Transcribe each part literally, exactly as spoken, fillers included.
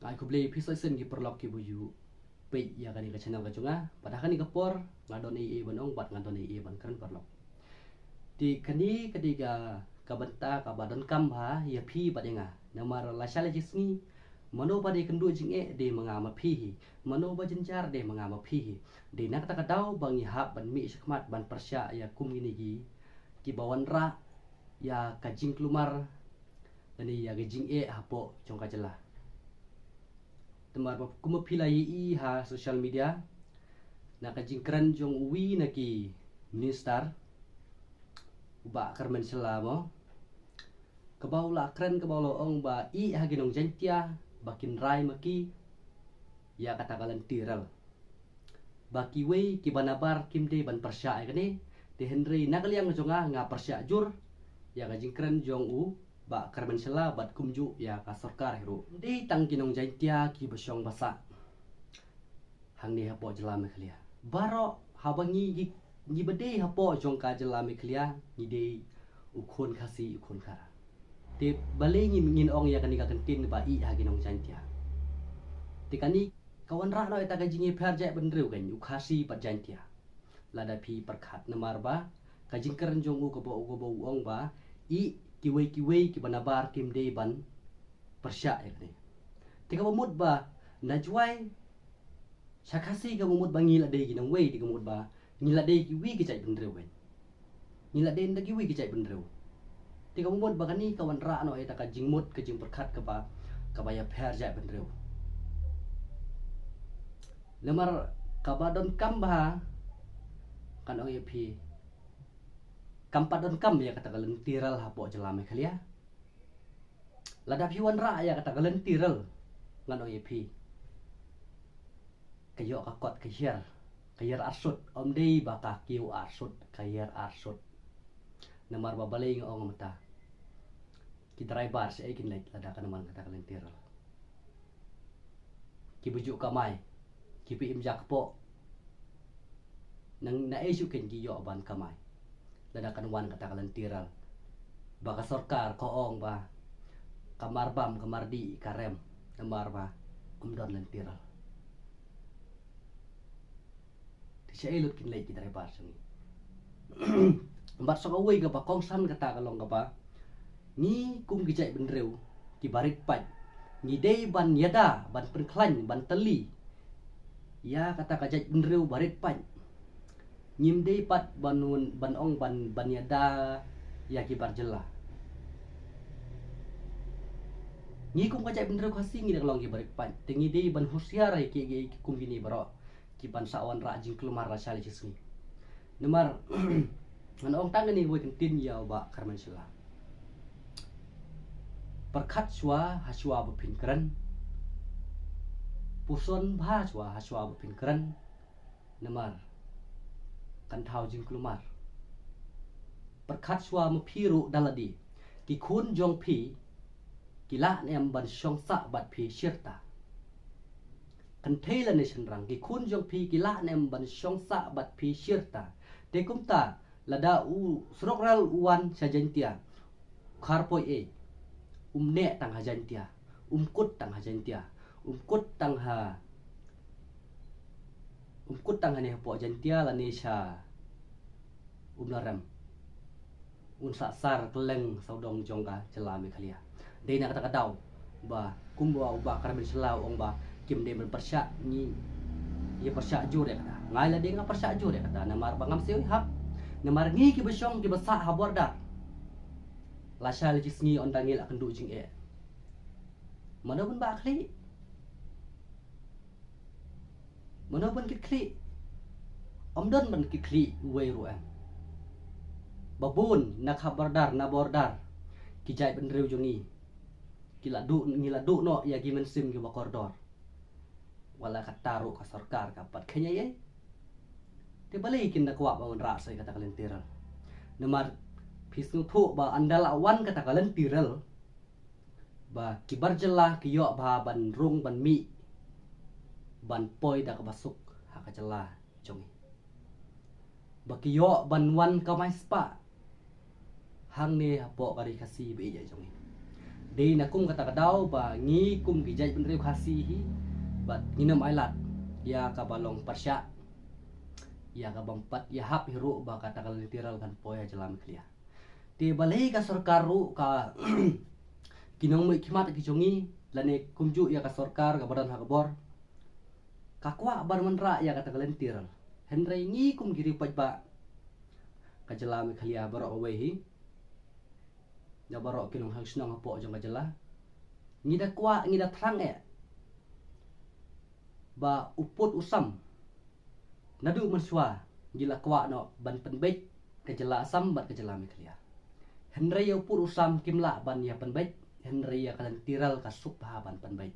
Ai khublei phi soi sien ki paralok ki ba ju peit ïa kane ka channel ka jong nga. Bad ha kane ka por nga don ei ei ban ong bad nga don ei ei ban kren paralok. Te kane ka dei ka, ka bynta kaba donkam bha ïa phi bad ïa nga. Namar lashai lashisngi mano ba dei kynduh jingeh dei ma nga ma phi hi. Mano ba jynjar dei ma nga ma phi hi. Dei na kata ka daw ba ngi hap ban mih shakhmat ban pyrshah ïa kum kine ki, kiba wanrah ïa ka jingkulmar lane ïa ka jingeh hapoh jong ka jylla. Namar ba kumba phi la ïohi ha social media na ka jingkren jong uwi na ki minister, u Bah Kyrmen Shylla mo, kaba u la kren kaba u la ong ba ïa ha ki nong Jaiñtia ba kin rai ma ki ïa kata ka lynti rel. Ba kiwei kiba nabar kim dei ban pyrshah ïa kane. Te hynrei na ka liang jong nga nga pyrshah jur ïa ka jingkren jong u Bah Kyrmen Shylla bad kumjuh ïa ka sorkar hi ruh. Ym dei tang ki nong Jaiñtia kiba shong ba sah hangne hapoh jylla Meghalaya. Baroh haba ngi, ngi, ngi ba dei hapoh jong ka jylla Meghalaya ngi dei u khun Khasi u khun Khara. Te balei ngi, ngin ong ïa kane ka kyntien ba ïa ha ki nong Jaiñtia. Te kane ka wanrah noh ïa ta ka jingïapher jaitbynriew kan u Khasi bad Jaiñtia. Lada phi pyrkhat namar ba ka jingkren jong u kaba u, kaba u ong ba ïa kiwei kiwei kiba nabar kim dei ban pyrshah ïa kane. Te kaba mut ba na Jwai sha Khasi kaba mut ba ngi la dei ki nongwei, te kaba mut ba ngi la dei kiwei ki jaitbynriew kan. Ngi la dei da kiwei ki jaitbynriew. Te kaba mut ba kane ka wanrah noh ïa ta ka jingmut ka jingpyrkhat kaba, kaba ïapher jaitbynriew. Namar kaba donkam bha kan ong ïa phi, kam pat donkam ïa kata ka lynti rel hapoh jylla Meghalaya. Lada phi wanrah ïa kata ka lynti rel ngan ong ïa phi, ka ïoh ka kot ka hiar, ka hiar arsut, ym dei ba ka kiew arsut, ka hiar arsut. Namar ba balei nga ong mynta, ki driver shaei kin leit lada kan wan kata ka lynti rel. Kiba ju kamai, kiba im jakpoh, nang naei shuh kin ki ïoh ban kamai lada kan wan kata ka lynti rel. Ba ka sorkar ka ong ba ka marbam ka mardih ka rem, namar ba ym don lynti rel. Te shaei lut kin leit ki driver jong ngi. Bad sa kawei kaba kongsan kata ka long kaba ngi kum ki jaitbynriew kiba rit paid ngi dei ban ïada, ban pynkhlaiñ, ban tylli ïa kata ka jaitbynriew ba rit paid. Ngim dei pat ban, ban ong ban, ban ïada ïa ki bar jylla. Ngi kum ka jaitbynriew Khasi ngi dei long kiba rit paid, te ngi dei ban husiar ïa ki, ki, ki kum kine baroh kiban sa wanrah jingkulmar lashai lashisngi. Namar ngan ong tang kane kawei kyntien ïa u Bah Kyrmen Shylla. Pyrkhat shuwa ha shuwa ba phin kren. Puson bha shuwa ha shuwa ba phin kren. Namar kan thaw jingkulmar. Pyrkhat shuwa ma phi ruh da lade, ki khun jong phi ki lah ne em ban shong sah bad phi shirta. Kynthei lane shynrang, ki khun jong phi ki lah ne em ban shong sah bad phi shirta. Te kumta lada u surok rel u wan sha Jaiñtia, u khar poi ei, um neh tang ha Jaiñtia, um kut tang ha Jaiñtia, um kut tang ha, um kut tang ha ne hapoh Jaiñtia lane sha Umlarem. Un sah sar kylleng sawdong jong ka jylla Meghalaya. Dei na kata ka daw ba kumba u Bah Kyrmen Shylla u ong ba kim dei ban pyrshah, ngi ïa pyrshah jur ïa kata. Nga lade nga pyrshah jur ïa kata namar ba ngam siew hap. Namar ngi kiba shong kiba sah ha border, lashai lashisngi ynda ngi la kynduh jingeh, mano ban bah khlieh? Mano ban kit khlieh? Ym don ban kit khlieh uwei ruh em. Ba bun na ka border, na border, ki jaitbynriew jong ngi ki la duh, ngi la duh noh ïa ki mynsiem kiba kordor. Wat la katta ruh ka sorkar kam pat kheiñ ei ei. Te balei kin da kwah ban wanrah sa ïa kata ka lynti rel? Namar phi sngewthuh ba ynda la wan kata ka lynti rel, ba ki bar jylla ki ïoh bha ban rung ban mih, ban poi da kaba suk ha ka jylla jong ngi. Ba ki ïoh ban wan kamai spah hangne hapoh ka ri Khasi ba ïeit jong ngi. Dei na kum kata ka daw ba ngi kum ki jaitbynriew Khasi hi bad ngin ym ailad ïa kaba long pyrshah ïa kaba ym pat ïahap hi ruh ba kata ka lynti rel kan poi ha jylla Meghalaya. Te balei ka sorkar ruh ka ki nongmihkhmat ki jong ngi lane kumjuh ïa ka sorkar kaba don ha ka bor ka kwah ban wanrah ïa kata ka lynti rel. Hynrei ngi kum ki riew paidbah ka jylla Meghalaya baroh kawei hi, ïa baroh ki nongshong shnong hapoh jong ka jylla, ngi da kwah, ngi da thrang eh ba u pud u sam naduh mynshuwa ngi la kwah noh ban pynbeit ka jylla Assam bad ka jylla Meghalaya. Hynrei ïa u pud u sam kim lah ban ïa pynbeit, hynrei ïa ka lynti rel ka suk bha ban pynbeit.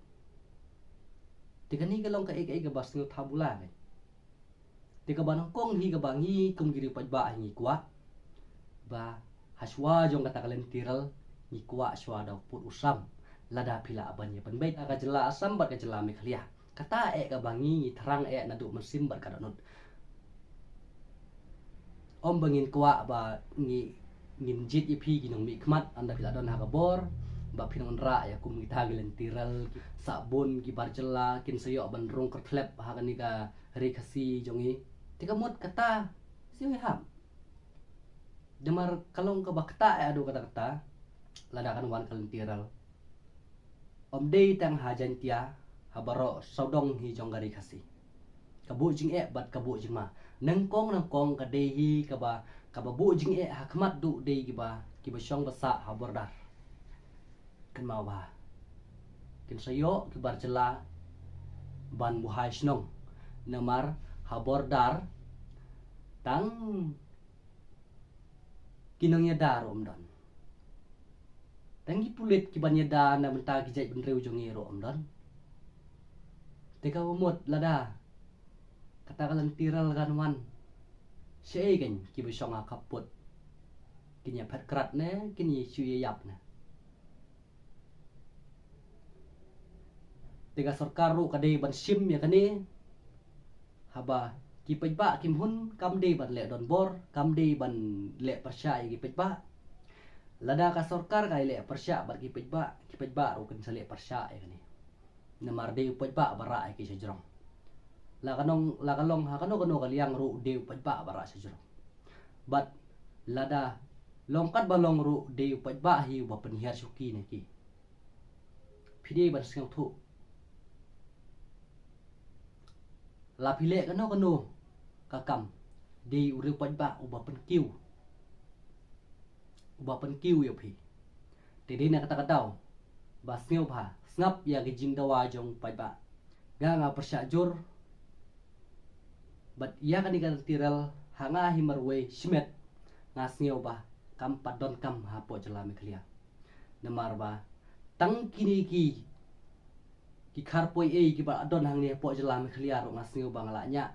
Te kane ka long kaei kaei kaba sngewthuh bha la ka. Te kaba nyngkong hi kaba ngi kum ki riew paidbah ngi kwah ba ha shuwa jong kata ka lynti rel ngi kwah shuwa da u pud u sam lada phi lah ban ïa pynbeit ha ka jylla Assam bad ka jylla Meghalaya. Kata eh kaba ngi ngi thrang eh naduh mynsiem bad ka dohnud. Ym ba ngin kwah ba ngi ngin jied ïa phi ki nongmihkhmat ynda phi la don ha ka bor ba phin wanrah ïa kum kita ki lynti rel, ki sahbun, ki bar jylla kin sa ïoh ban rung kyrthlep ha kane ka ri Khasi jong ngi. Te ka mut kata shu ïahap. Namar ka long kaba ktah eh haduh katta katta lada kan wan ka lynti rel. Ym dei tang ha Jaintia, ha baroh sawdong hi jong ka ri Khasi. Ka buh jingeh bad ka buh jingma. Nyngkong nyngkong ka dei hi kaba, kaba buh jingeh ha khmat duh dei kiba, kiba shong ba sah ha border. Kynmaw ba kin sa ïoh ki bar jylla ban buhai shnong. Namar ha border tang ki nongïada ruh ym don. Tang ki pulit kiban ïada na bynta ki jaitbynriew jong ngi ruh ym don. Te kaba mut lada kata ka lynti rel kan wan, shaei kein kiba shong ha khappud? Kin ïa phet krat ne kin ïa shu ïa ïap ne? Te ka sorkar ruh ka dei ban shim ïa kane. Haba ki paidbah kim hun, kam dei ban leh donbor, kam dei ban leh pyrshah ïa ki paidbah. Lada ka sorkar ka leh pyrshah bad ki paidbah, ki paidbah ruh kin sa leh pyrshah ïa kane. Namar dei u paidbah ba rah ïa ki shajrong. La ka nong, la ka long ha kano kano ka liang ruh dei u paidbah ba rah shajrong. Bad lada long katba long ruh dei u paidbah hi uba pynhiar shuki na ki. Phi dei ban sngewthuh. La phi leh kano kano ka kam, dei u riew paidbah uba pynkiew, uba pynkiew ïa phi. Te dei na kata ka daw ba sngewbha sngap ïa ki jingdawa jong paidbah. Nga nga pyrshah jur bad ïa kane ka lynti rel ha nga hi marwei shimet nga sngew ba kam pat donkam hapoh jylla Meghalaya. Namar ba tang kine ki, ki kharpoi ei kiba don hangne hapoh jylla Meghalaya ruh nga sngew ba nga la ñiah.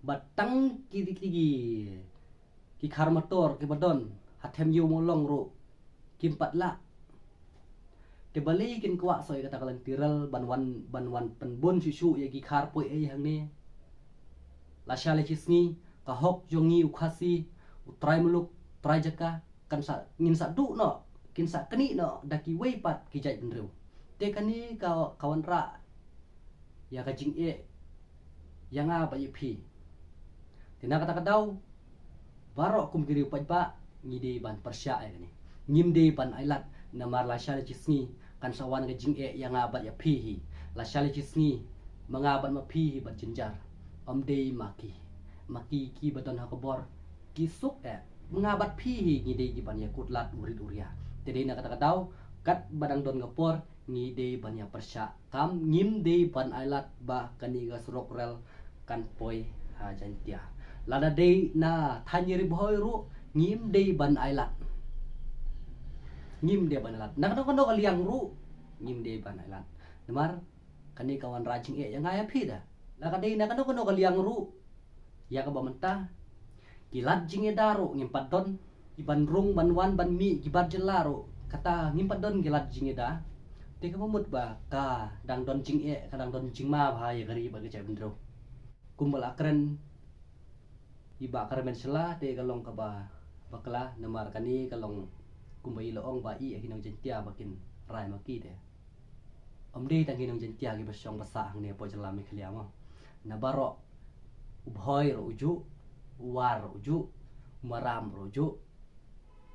Bad tang ki, ki, ki, ki khar motor kiba don ha Them Ïew Mawlong ruh kim pat lah. Te balei kin kwah soi kata ka lynti rel ban wan, ban wan pynbun shuh shuh ïa ki kharpoi ei hangne? Lashai lashisngi ka hok jong ngi u Khasi, u trai muluk, trai jaka, kan sa, ngin sa duh noh, kin sa knieh noh da kiwei pat ki jaitbynriew. Te kane ka, ka wanrah ïa ka jingeh ïa nga bad ïa phi. Te na kata ka daw baroh kum ki riew paidbah ngi dei ban pyrshah ïa kane. Ngim dei ban ailad namar lashai lashisngi kan sa wan ka jingeh ïa nga bad ïa phi hi. Lashai lashisngi ma nga bad ma phi hi bad jynjar. Ym dei ma ki, ma ki kiba don ha ka bor ki suk eh. Ma nga bad phi hi ngi dei kiban ïa kut lad u rit u ria. Te dei na kata ka daw katba dang don ka por ngi dei ban ïa pyrshah. Kam ngim dei ban ailad ba kane ka surok rel kan poi ha Jaintia. Lada dei na thaiñ Ri Bhoi ruh ngim dei ban ailad. Ngim dei ban ailad. Na kano kano ka liang ruh ngim dei ban ailad. Namar kane ka wanrah jingeh ïa nga ïa phi da. La ka dei na kano kano ka liang ruh ïa kaba mynta ki lad jingïada ruh ngim pat don. Kiban rung ban wan ban mih ki bar jylla ruh kata ngim pat don ki lad jingïada. Te kaba mut ba ka dang don jingeh, ka dang don jingma bha ïa ka ri bad ka jaitbynriew. Kumba la kren i Bah Kyrmen Shylla te ka long kaba bakla namar kane ka long kumba i la ong ba i ki nong Jaintia ba kin rai ma ki de. Ym dei tang ki nong Jaintia kiba shong ba sah hangne hapoh jylla Meghalaya mo. Na baroh, u Bhoi ruh u juh, u War ruh u juh, u Maram ruh u juh,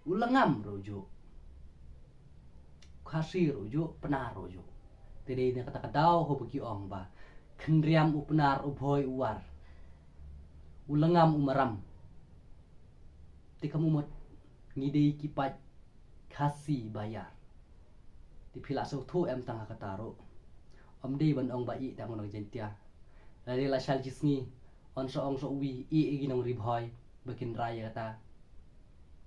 u Lyngngam ruh u juh, u Khasi ruh u juh, Pnar ruh u juh. Te dei na kata ka daw ho ba ki ong ba khynriam u Pnar, u Bhoi, u War, u Lyngngam, u Maram. Te ka mut ngi dei ki paid Khasi ba ïar. Te phi la sngewthuh em tang ha kata ruh? Ym dei ban ong ba i tang u nong Jaintia. Lada la shai shisngi, yn sa ong sa uwi i ki nong Ri Bhoi ba kin rai ïa kata.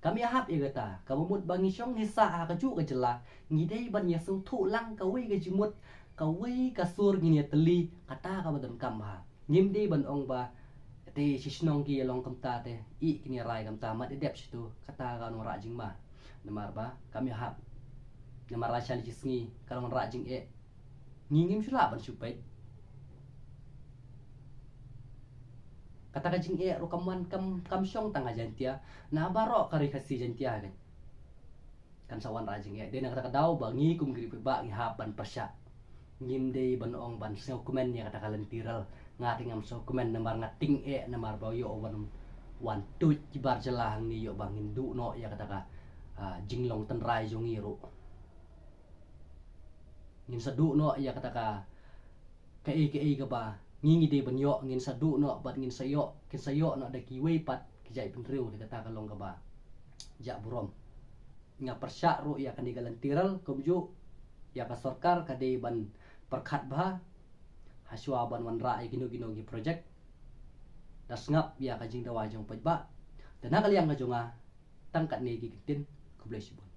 Kam ïahap ïa kata, kaba mut ba ngi shong ngi sah ha kajuh ka jylla, ngi dei ban ïasngewthuh lang kawei ka jingmut, kawei ka sur, ngin ïatylli, kata kaba donkam bha. Ngim dei ban ong ba te shi shnong ki ïa long kumta te, i kin ïa rai kumta, mat ïa dep shitu, kata ka nongrah jingma. Namar ba kam ïahap. Namar la shai shisngi ka nongrah jingeh, ngi ngim shu lah ban shu peit. Kata ka jingeh ruh kam wan, kam, kam shong tang ha Jaintia, na baroh ka Ri Khasi Jaintia kan. Kan sa wanrah jingeh. Dei na kata ka daw ba ngi kum ki riewpaidbah ngi hap ban pyrshah. Ngim dei ban ong ban sngewkmen ïa kata ka lynti rel. Nga te ngam sngewkmen namar nga tyngeh namar ba ïoh wan, wan tuid ki bar jylla hangne, ïoh ba ngin duh noh ïa kata ka, ah, jinglong tynrai jong ngi ruh. Ngin sa duh noh ïa kata ka, kaei kaei kaba ngi, ngi dei ban ïoh, ngin sa duh noh bad ngin sa ïoh, kin sa ïoh noh da kiwei pat ki jaitbynriew. Te kata ka long kaba jah burom. Nga pyrshah ruh ïa kane ka lynti rel, kumjuh ïa ka sorkar ka dei ban pyrkhat bha hashwa ban wanrah ïa kino kino ki projek. Da sngap ïa ka jingdawa jong paidbah. Te na ka liang ka jong nga, tang katne ki ktien. Khublei shibun.